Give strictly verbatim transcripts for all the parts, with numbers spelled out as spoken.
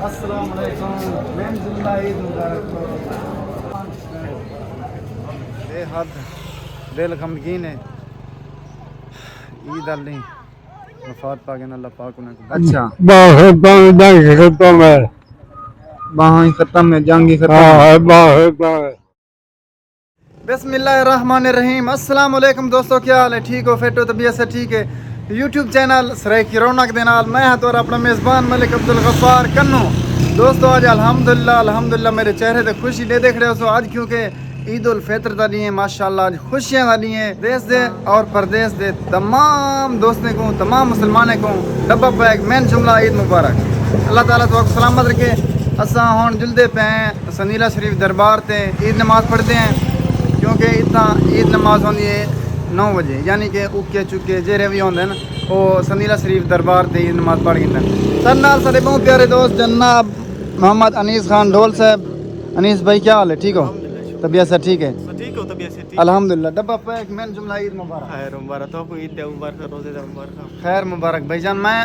السلام علیکم، میں زندہ عید مبارک۔ بے حد دل غمگین ہے، عید والی وفات پا گئے اللہ پاک انہیں کو۔ اچھا۔ باہر ختم ہے۔ باہر ختم ہے، جنگ ہی ختم ہے۔ بسم اللہ الرحمن الرحیم۔ السلام علیکم دوستو، کیا حال ہے؟ ٹھیک ہو؟ فٹ ہو؟ طبیعت سے ٹھیک ہے؟ یوٹیوب چینل سرائیکی رونق دے نال میں ہاں تہاݙا اپݨا میزبان ملک عبدالغفار کنوں۔ دوستو، اڄ الحمدللہ، الحمدللہ میݙے چہرے تے خوشی ݙیہدے کھڑے ہوسو۔ اڄ کیونکہ عید الفطر دا ݙینہہ ہے، ماشاءاللہ اڄ خوشیاں دا ݙینہہ ہے۔ دیس دے اور پردیس دے تمام دوستیں کوں، تمام مسلمانیں کوں ݙبہ پیک مین جملہ عید مبارک۔ اللہ تعالیٰ تہاکوں سلامت رکھے۔ اساں ہݨ جلدے پئے ہیں سنیلا شریف دربار تے عید نماز پڑھدے ہیں، کیونکہ اتھاں عید نماز ہوندی ہے نو وجے، یعنی کہ اکے چکے جیرھے وی ہوندے ہن، او سنیلا شریف دربار تے عید نماز پڑھ گھندن۔ ساݙے نال ساݙے ٻہوں پیارے دوست جناب محمد انیس خان ڈھول صاحب۔ انیس بھائی، کیا حال ہے؟ ٹھیک ہو؟ الحمدللہ، شکر۔ طبیعت سے ٹھیک ہے؟ ٹھیک ہو؟ طبیعت سے ٹھیک ہے؟ الحمدللہ۔ ڈبہ پیک مین جملہ عید مبارک۔ خیر مبارک، تہاکوں عید دے مبارک، روزے دے مبارک۔ خیر مبارک بھائی جان، میں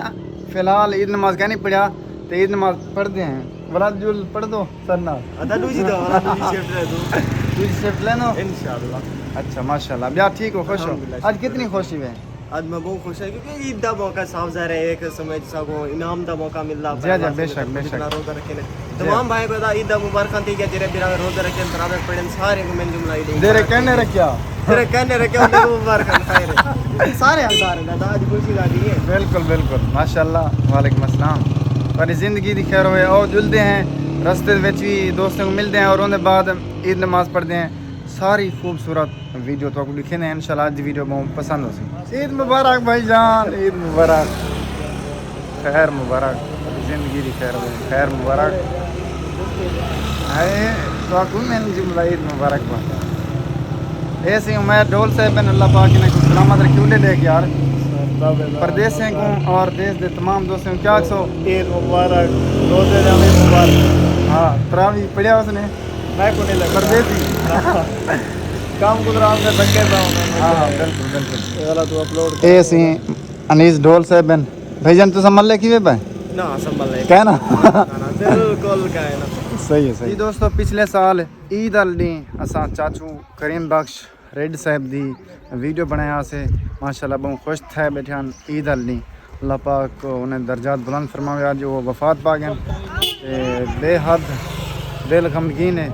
فی الحال عید نماز کائنی پڑھیا، تے عید نماز پڑھدے ہیں۔ ولاد جل پڑھ دو ساݙے نال۔ ادا ݙوجھی دا، ولاد ݙوجھی شفٹ لے دو۔ ݙوجھی شفٹ لیندو؟ انشاءاللہ۔ اچھا، ماشاءاللہ۔ ٻیا ٹھیک ہو، خوش ہو؟ الحمدللہ، اڄ شکر کتنی ہے۔ خوشی ہے؟ اڄ میں ٻہوں خوش ہاں، کیونکہ عید دا موقع، صاف ظاہر ہے، ہک سمجھ سڳو انعام دا موقع ملدا، جی، جی، بے شک، بے شک۔ جتنا روزہ رکھے نے۔ جی۔ تمام بھائی کو عید دا مبارکاں تھی کہ جیرھے بھرا روزہ رکھے، تراویح پڑھن، سارے کو مین جملہ عید دی جیرھے مبارک کہنے ہو۔ رکھیا۔ جیرھے کہنے رکھیا، انہیں کو مبارکاں، خیر ہے۔ سارے حقدار ہیں دادا، اڄ خوشی دا ݙینہہ ہے۔ بالکل، بالکل، ماشاءاللہ، وعلیکم السلام۔ تہاݙی زندگی دی خیر ہوئے۔ او جلدے ہیں، رستے وچ وی دوستیں کو ملدے ہیں اور اوندے بعد عید نماز پڑھدے ہیں۔ ساری خوبصورت ویڈیو تہاکوں ݙکھیندے ہیں، انشاءاللہ اڄ دی ویڈیو ٻہوں پسند ہوسی۔ عید مبارک بھائی جان، عید مبارک، خیر مبارک، زندگی دی خیر ہوئے، خیر مبارک۔ ہے تہاکوں مین جملہ عید مبارک بات۔ اے سی عمیر ڈھول صاحب بن، اللہ پاک انہیں کو سلامت رکھے، اڈے ݙیکھ یار۔ پردیسیں کو اور دیس دے تمام دوستیں کو کیا آکھسو؟ عید مبارک، روزے دے عید مبارک۔ ہاں، تراویح پڑھیا اس نے؟ میں کو نہیں لگا۔ پردیسی۔ کام گزران دے دھکے پہ ہوندے۔ ہاں، بالکل، بالکل۔ اے والا تو اپلوڈ کر۔ اے سی انیس ڈھول صاحب بن۔ بھائی جان، تساں ملے کیویں پئے؟ نہ، اساں ملے کیا نا؟ نہ، نہ، بالکل کائے نہ۔ صحیح ہے، صحیح۔ جی دوستو، پچھلے سال عید والے ݙینہہ اساں چاچو کریم بخش ریڈ صاحب دی ویڈیو بݨایا سے، ماشاءاللہ ٻہوں خوش تھئے ٻیٹھے ہن۔ عید والے ݙینہہ اللہ پاک انہیں درجات بلند فرماوے۔ اڄ وہ وفات پا ڳئے تے بے حد دل غمگین ہے۔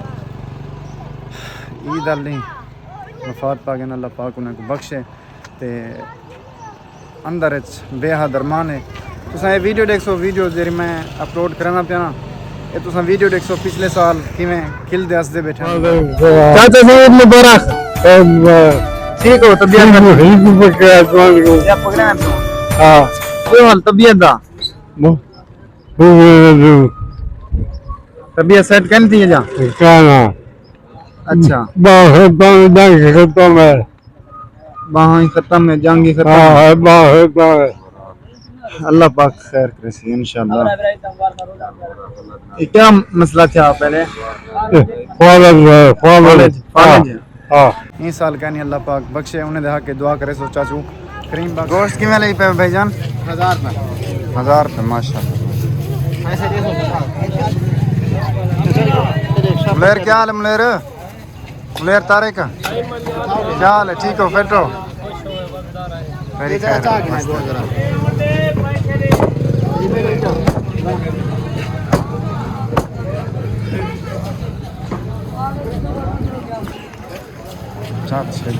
عید والے ݙینہہ وفات پا ڳئے، اللہ پاک انہیں کو بخشے۔ تے اندر اچ بے حد ارمان ہے۔ تساں اے ویڈیو ݙیکھسو، ویڈیو جیڑھی میں اپلوڈ کرنا پیا نا، اے تساں ویڈیو ݙیکھسو پچھلے سال کیویں کھلدے ہسدے ٻیٹھے ہن۔ چاچا جی، عید مبارک۔ ٹھیک ہو؟ طبیعت ٹھیک ہو؟ عید مبارک۔ یا پکڑے ہیں تو؟ ہاں۔ کیا حال طبیعت دا؟ طبیعت سیٹ کائنی تھی جا؟ کیا نا؟ اچھا۔ باہر ختم ہے۔ باہاں ہی ختم ہے، جنگ ہی ختم ہے۔ ہاں، ہے، باہر ختم ہے۔ اللہ پاک خیر کرے سی، انشاءاللہ۔ یہ کیا مسئلہ تھیا پہلے؟ فالج ہے، فالج۔ فالج، فالج۔ ہاں۔ ایں سال کائنی، اللہ پاک بخشے، انہیں دے حق دعا کرے سو چاچو۔ کریم بخش۔ گوشت کیویں لئی پے بھائی جان؟ ہزار روپے۔ ہزار روپے، ماشاءاللہ۔ ملیر، کیا حال ہے ملیر؟ ملیر طارق، کیا حال ہے؟ ٹھیک ہو؟ فٹ ہو؟ میری خیر ہے، مست ہے۔ اچھا، اچھا جی۔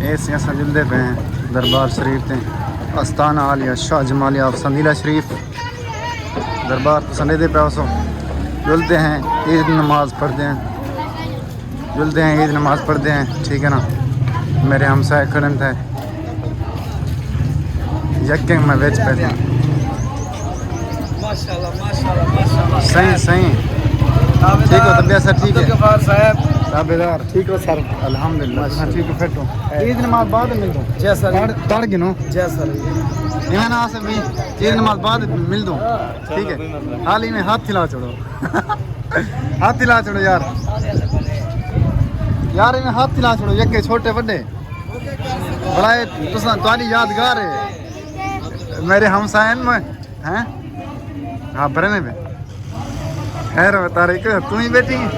اے سی اساں جلدے پئے ہیں دربار شریف تے، استانہ عالیہ شاہ جمالیہ آف سندیلہ شریف۔ دربار تساں ݙیہدے پئے ہوسو، جلدے ہیں، عید نماز پڑھدے ہیں۔ جلدے ہیں، عید نماز پڑھدے ہیں، ٹھیک ہے نا؟ میرے ہمسائے کھڑے تھے، یکے میں وچ پئے تھے۔ ماشاءاللہ، ماشاءاللہ، ماشاءاللہ۔ صحیح، صحیح۔ ٹھیک ہو؟ طبیعت سب ٹھیک ہے؟ عبدالغفار صاحب۔ تابعدار۔ ٹھیک ہو سر؟ الحمدللہ۔ ماشاءاللہ۔ ٹھیک ہو، فٹ ہو؟ عید نماز بعد ملدوں۔ جی سر۔ تڑ، تڑ گنو۔ جی سر۔ ایویں نہ آسے بھی، عید نماز بعد ملدوں۔ ٹھیک ہے؟ حال ہی میں ہاتھ ہلا چھوڑو۔ ہاتھ ہلا چھوڑو یار۔ یار، انہیں ہاتھ ہلا چھوڑو، یکے چھوٹے وڈے۔ بھلا اے تساں، تہاݙی یادگار ہے۔ میرے ہمسائے ہیں میں، ہیں؟ ہاں، بھرے نے میں۔ خیر ہو، طارق، توں ہی بیٹھی ہیں؟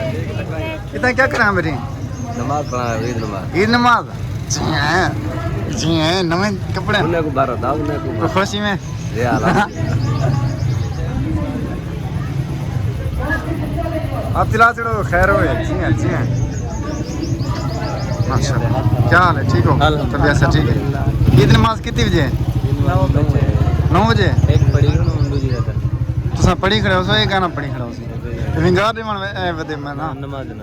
کتنا کیا کراں بیٹھی؟ نماز پڑھا، عید نماز۔ عید نماز؟ جی ہیں، جی ہیں، نویں کپڑے۔ انہیں کو بارہ دا، انہیں کو تو بارہ۔ خوشی میں؟ جی ہاں۔ آپ تلا چڑھو، خیر ہوئے۔ جی ہیں، جی ہیں۔ ماشاءاللہ۔ کیا حال ہے؟ ٹھیک ہو؟ الحمدللہ۔ طبیعت سب ٹھیک ہے؟ عید نماز کتنی بجے ہے؟ نو بجے۔ نو بجے؟ ایک پڑھی ہو نا، دوسری رکعت۔ تساں پڑھی کھڑے ہو سو، یہ گانا پڑھی کھڑے ہو سو۔ ونگار ݙیوݨ وے-، اے ودے میں نا۔ نماز نہ۔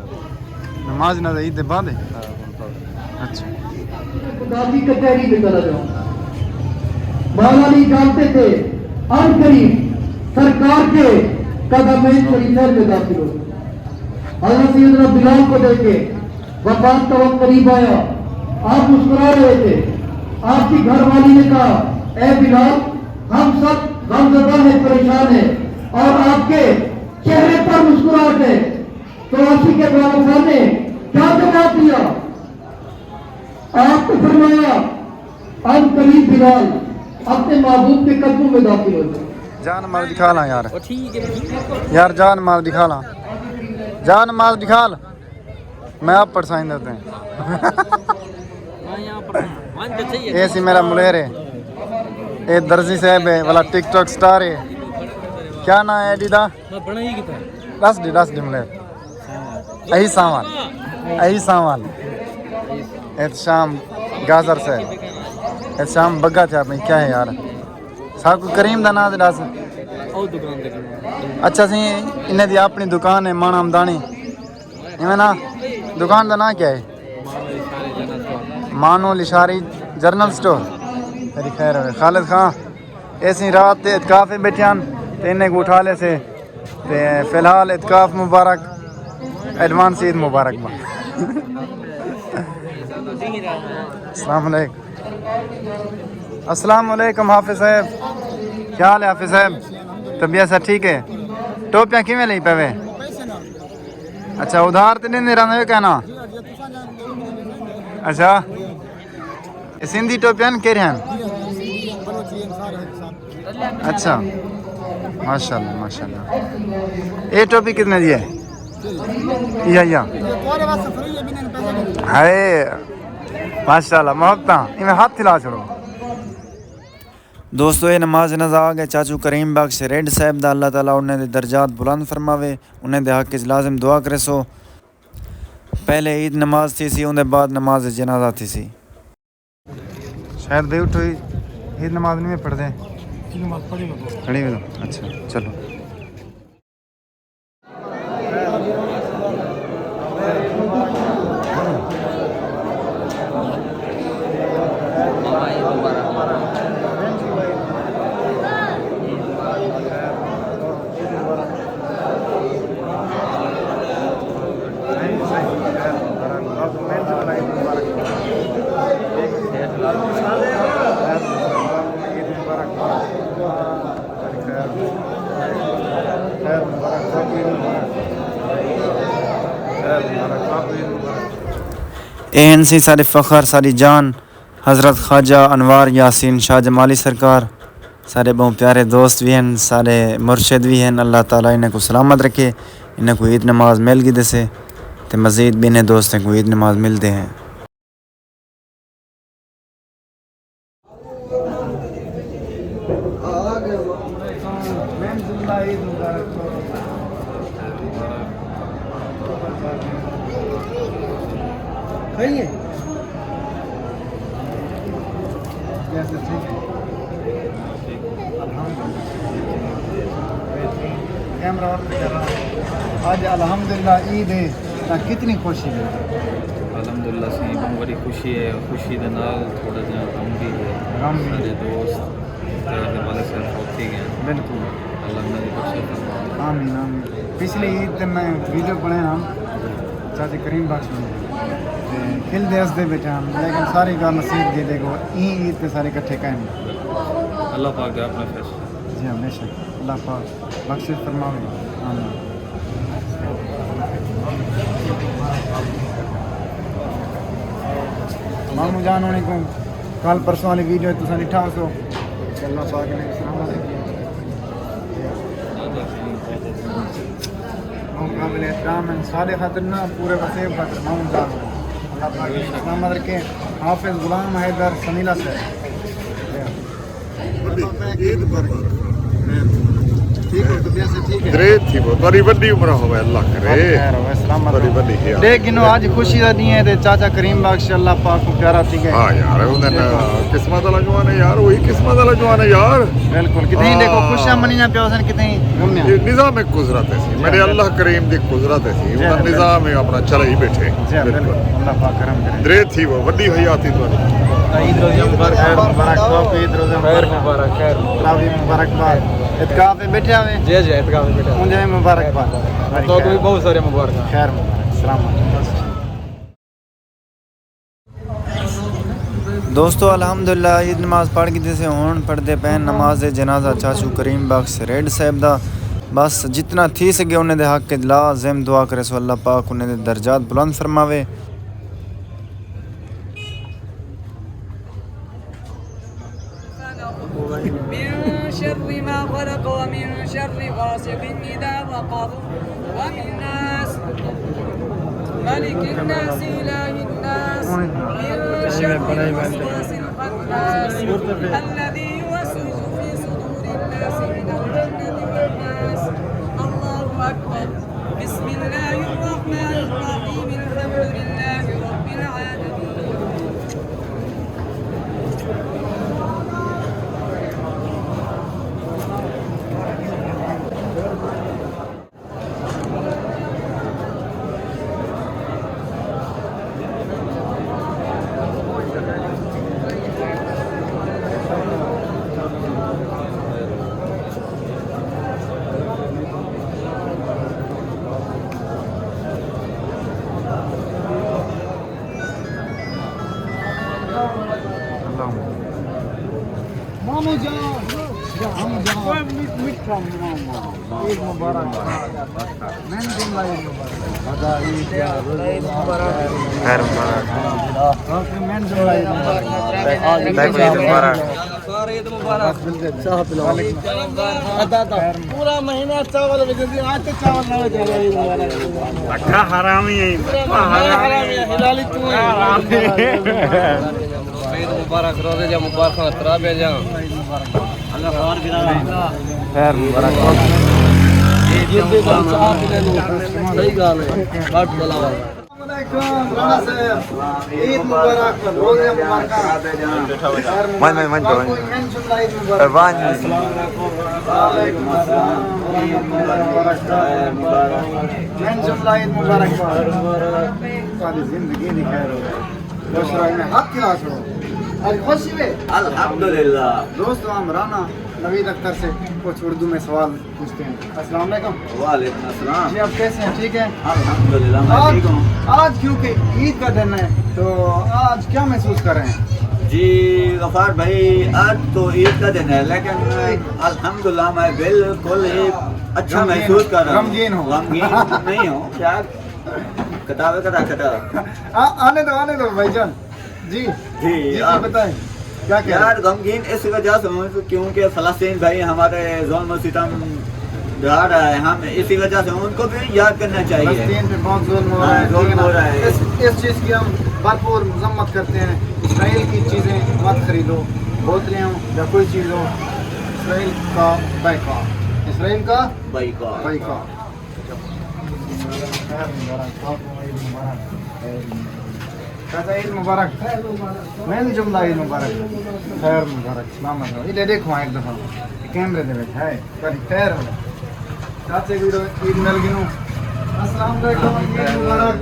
نماز نہ عید دے بعد ہے؟ ہاں، ہݨ پڑھ۔ اچھا۔ خدا کی کچہری میں چلا جاؤں۔ مولا علی جانتے تھے، عن قریب سرکار کے قدمین شریفین میں داخل ہو۔ حضرت سیدنا بلال کو دیکھ کے وفات کا وقت قریب آیا۔ آپ مسکرا رہے تھے۔ آپ کی گھر والی نے کہا، "اے بلال، ہم سب غمزدہ ہیں، پریشان ہیں، اور آپ کے چہرے پر مسکراہٹ ہے۔" تو عاشق بابا خان نے کیا جواب دیا؟ آپ نے فرمایا، "عن قریب بلال، اپنے محبوب کے قدموں میں داخل ہو جاؤ۔" جان مال دکھا لاں یار۔ یار جان مال دکھا لاں۔ جان مال دکھا لاں۔ میں آپ پڑھسائیں ݙیندے۔ اے سی میرا ملیر ہے۔ اے درزی صاحب ہے، والا ٹک ٹاک سٹار ہے۔ کیا نام ہے ایڈی دا؟ ݙس ݙے، ݙس ݙے ملیر۔ اہی ساوان۔ اہی ساوان۔ احتشام گازر صاحب۔ احتشام بگا تھیا بھئی، کیا ہے یار؟ ساکوں کریم دا نام تے ݙس۔ اچھا سی، انہیں دی اپݨی دکان ہے، ماݨا ہمدانی۔ ایویں نا، دکان دا نام کیا ہے؟ مانو لشاری جنرل سٹور۔ تیری خیر ہوئے۔ خالد خان، اے سی رات تے اعتکاف وچ بیٹھے ہن، تے انہیں کوں اٹھا لیسے۔ تے فی الحال اعتکاف مبارک، ایڈوانس عید مبارک با۔ السلام علیکم۔ السلام علیکم حافظ صاحب، کیا حال ہے حافظ صاحب؟ طبیعت سب ٹھیک ہے؟ ٹوپیاں کیویں لئی پے وے؟ اچھا، ادھار تے ݙیندے رہندے ہو کہنا؟ اچھا، اے سندھی ٹوپیاں ہن، کیڑھے ہن؟ اچھا، ماشاءاللہ، ماشاءاللہ۔ اے ٹوپی کتنے دی ہے؟ یا، یا۔ ہائے، ماشاءاللہ، محبتاں، ایویں ہتھ ہلا چھوڑو۔ دوستو، اے نماز جنازہ آ ڳئے چاچو کریم بخش ریڈ صاحب دا، اللہ تعالیٰ انہیں دے درجات بلند فرماوے، انہیں دے حق وچ لازم دعا کریسو۔ پہلے عید نماز تھیسی، اوندے بعد نماز جنازہ تھیسی۔ شاید بھئی اٹھو، عید نماز نہیں پڑھدے۔ عید نماز پڑھی ودو۔ پڑھی ودو۔ اچھا، چلو۔ اے ہن سی ساݙے فخر، ساݙی جان، حضرت خواجہ انوار یاسین شاہ جمالی سرکار۔ ساݙے ٻہوں پیارے دوست وی ہن، ساݙے مرشد وی ہن۔ اللہ تعالیٰ انہیں کوں سلامت رکھے، انہیں کوں عید نماز مل ڳئی ݙیسے، تے مزید ٻنہیں دوستیں کوں عید نماز ملدے ہیں۔ کھڑی ہے۔ کیسے ٹھیک ہے؟ الحمدللہ۔ کیمرہ آن کر رہا ہوں۔ آج الحمدللہ عید ہے، تاں کتنی خوشی ہے؟ الحمدللہ سائیں، بہت بڑی خوشی ہے۔ خوشی دے نال تھوڑا جہا غم بھی ہے۔ غم بھی۔ سارے دوست، یار دے والد صاحب فوت تھی ڳئے۔ بالکل۔ اللہ انہاں دی بخشش فرمائے۔ آمین، آمین۔ پچھلی عید تے میں ویڈیو بݨایا ہم چاچے کریم بخش نے۔ تے کھل دے ہسدے بیٹھے ہم، لیکن ساری ڳالھ نصیب دی ݙے ڳو، ایں عید تے سارے کٹھے کائے نہیں۔ اللہ پاک دے اپݨے فیصلے۔ جی ہاں، بے شک۔ اللہ پاک بخشش فرماوے۔ آمین۔ ماموں جان ہونے کو کل پرسوں والی ویڈیو تساں ݙٹھا ہوسو کہ اللہ پاک نے سلامت رکھے۔ ماؤں قابل احترام ہیں، سارے خاطر نہ، پورے وسیم خاطر ماؤں جان۔ اللہ پاک نے سلامت رکھے۔ حافظ غلام حیدر سمیلا سے۔ ٹھیک ہو؟ طبیعت سے ٹھیک ہے؟ درے تھی وہ، تہاݙی وݙی عمر ہووے، اللہ کرے۔ خیر ہووے، سلامت تہاݙی ہووے۔ وݙی ہے۔ ݙیکھ گھنو، اڄ خوشی دا ݙینہہ ہے تے چاچا کریم بخش اللہ پاک کوں پیارا تھی ڳئے۔ ہاں یار، اوں دا قسمت والا جوان ہے یار، وہی قسمت والا جوان ہے یار۔ بالکل، کتھائیں ݙیکھو، ہاں۔ خوشیاں منیاں پیا ہوسن، کتھائیں غمیاں۔ یہ نظام قدرت ہے سی، جی، میرے بالکل۔ اللہ کریم دی قدرت ہے سی، جی، اوں دا بالکل۔ نظام ہے اپݨا چلائی ٻیٹھے۔ جی، بالکل۔ بالکل۔ اللہ پاک کرم کرے۔ درے تھی وہ، وݙی حیاتی تہاݙی۔ عید روزہ مبارک، خیر مبارک، آپ عید روزہ مبارک۔ خیر مبارک، خیر مبارک۔ تراویح مبارکباد۔ اعتکاف میں ٻیٹھے ہوئے؟ جی، جی، اعتکاف میں ٻیٹھے ہوئے۔ انہیں مبارکباد۔ تو بھی بہت سارے مبارک۔ خیر مبارک، السلام علیکم۔ دوستو، الحمدللہ عید نماز پڑھ گھدی سے، ہݨ پڑھدے پئے نماز جنازہ چاچو کریم بخش ریڈ صاحب دا۔ بس جتنا تھی سڳے انہیں دے حق وچ لازم دعا کریسو، اللہ پاک انہیں دے درجات بلند فرماوے۔ من شر ما خلق ومن شر غاسق إذا وقب ومن ناس ملك الناس إله الناس من شر الوسواس الخناس الذي يوسوس في صدور الناس من الجنة والناس. الله أكبر. بسم الله الرحمن الرحيم. الحمد لله رب العالمين. مامو جان، ہم جان۔ میٹھا مامو۔ عید مبارک۔ خیر مبارک۔ عید مبارک۔ سارے عید مبارک۔ چاہ پلاؤ۔ ادا ادا۔ پورا مہینہ چاول وچ دی، آج تے چاول نہ وچ۔ اکھا حرامی ہے۔ پورا مہینہ حرامی ہے، حلالی تو ہے۔ عید مبارک، روزے جا مبارک، ترابے جا۔ اللہ خیر گرا۔ خیر مبارک۔ صحیح ڳالھ ہے۔ بٹ بلاوا۔ السلام علیکم، رانا صاحب۔ عید مبارک، روزے مبارک۔ ونڄ، ونڄ، ونڄ۔ مین جملہ عید مبارک۔ ونڄ۔ وعلیکم السلام۔ عید مبارک۔ مین جملہ عید مبارک۔ تہاݙی زندگی دی خیر ہووے۔ خوش رہو، میں ہتھ کھلا چھوڑو۔ اڄ خوشی وے؟ الحمدللہ۔ دوست عام رانا نوید اختر سے کچھ اردو میں سوال پوچھتے ہیں۔ السلام علیکم۔ وعلیکم السلام۔ جی، آپ کیسے ہیں؟ ٹھیک ہیں؟ الحمدللہ، میں آج، ٹھیک ہوں۔ آج کیونکہ عید کا دن ہے، تو آج کیا محسوس کر رہے ہیں؟ جی غفار بھائی، آج تو عید کا دن ہے، لیکن الحمدللہ میں بالکل ہی اچھا غمگین، محسوس کر رہا ہوں۔ غمگین ہو؟ غمگین نہیں ہوں، پیار کتاب ہے، کتاب، کتاب۔ آ-، آنے دو، آنے دو بھائی جان۔ جی۔ جی، جی، جی، آپ بتائیں، کیا کہہ رہے ہیں؟ یار، غمگین اس وجہ سے ہوں کیونکہ فلسطین بھائی ہمارے ظلم و ستم ڈھا رہا ہے، ہم اسی وجہ سے ان کو بھی یاد کرنا چاہیے۔ فلسطین پہ بہت ظلم ہو رہا ہے، ہاں، ظلم ٹھیک ہے نا؟ ہو رہا ہے۔ اس، اس چیز کی ہم بھرپور مذمت کرتے ہیں۔ اسرائیل کی چیزیں مت خریدو، بوتلیں ہوں یا کوئی چیز ہو، اسرائیل کا بیکار، اسرائیل کا بیکار۔ بیکار۔ چاچا، عید مبارک۔ مین جملہ عید مبارک۔ خیر مبارک، سلامت رہو۔ ادھر دیکھو، ہاں، ایک دفعہ کیمرے دے وچ ہے، تہاݙی خیر ہووے۔ چاچے کو عید مل گئی نو۔ السلام علیکم، عید مبارک۔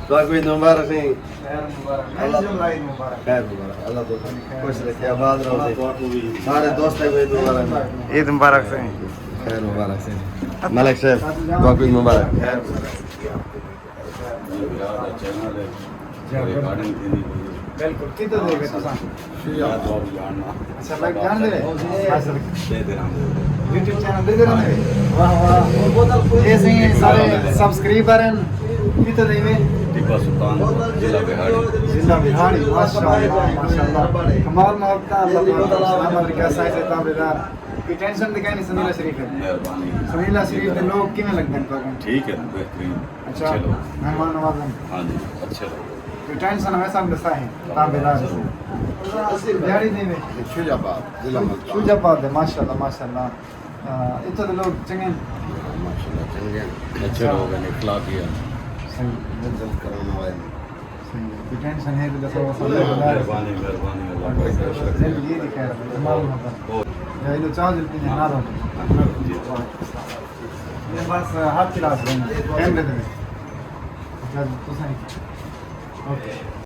تہاکوں عید مبارک سئیں۔ خیر مبارک۔ مین جملہ عید مبارک۔ خیر مبارک۔ اللہ تو خوش رکھے، آباد رہو سئیں۔ سارے دوستاں کو عید مبارک۔ عید مبارک سئیں۔ خیر مبارک سئیں۔ ملک صاحب، تہاکوں عید مبارک۔ خیر مبارک۔ بالکل، کتھوں دے وے تساں؟ اچھا، لائیو جاݨدے وے؟ یوٹیوب چینل ݙیہدے رہندے وے؟ واہ، واہ۔ اے سئیں سارے سبسکرائبر ہیں، کتھوں دے وے؟ ٹیپہ سلطان، ضلع بہاڑی۔ ضلع بہاڑی، ماشاءاللہ، ماشاءاللہ۔ کمال محبت، اللہ پاک سلامت رکھے، سائیں سے تابعدار۔ کوئی ٹینشن دی کائنی، سمیلہ شریف ہے۔ مہربانی۔ سمیلہ شریف دے لوگ کیویں لگدے ہن تہاکوں؟ ٹھیک ہے، بہترین۔ اچھا، اچھے لوگ۔ مہمان نواز ہن۔ ہاں جی، اچھے لوگ۔ کوئی ٹینشن ہووے، سب ݙسائیں، تابعدار۔ ضرور۔ دہاڑی دے وے۔ شجاع آباد، ضلع ملتان۔ شجاع آباد ہے، ماشاءاللہ، ماشاءاللہ۔ آ، اتھاں دے لوگ چنڳے ہن؟ ماشاءاللہ، چنڳے ہن۔ اچھے لوگ ہن، اخلاقی ہن۔ صحیح۔ عزت کرݨ والے ہن۔ صحیح ہے۔ کوئی ٹینشن ہے تو دسو، بس اللہ تعالیٰ۔ مہربانی، مہربانی، اللہ پاک۔ زندگی دی خیر ہے، تمام محبت۔ بہت۔ یا ایلو چاہ جلدی ہے، نہ رو۔ جی۔ یہ بس ہاتھ چلا دیں، کیمرے دے۔ اجازت تو سائیں۔ اوکے۔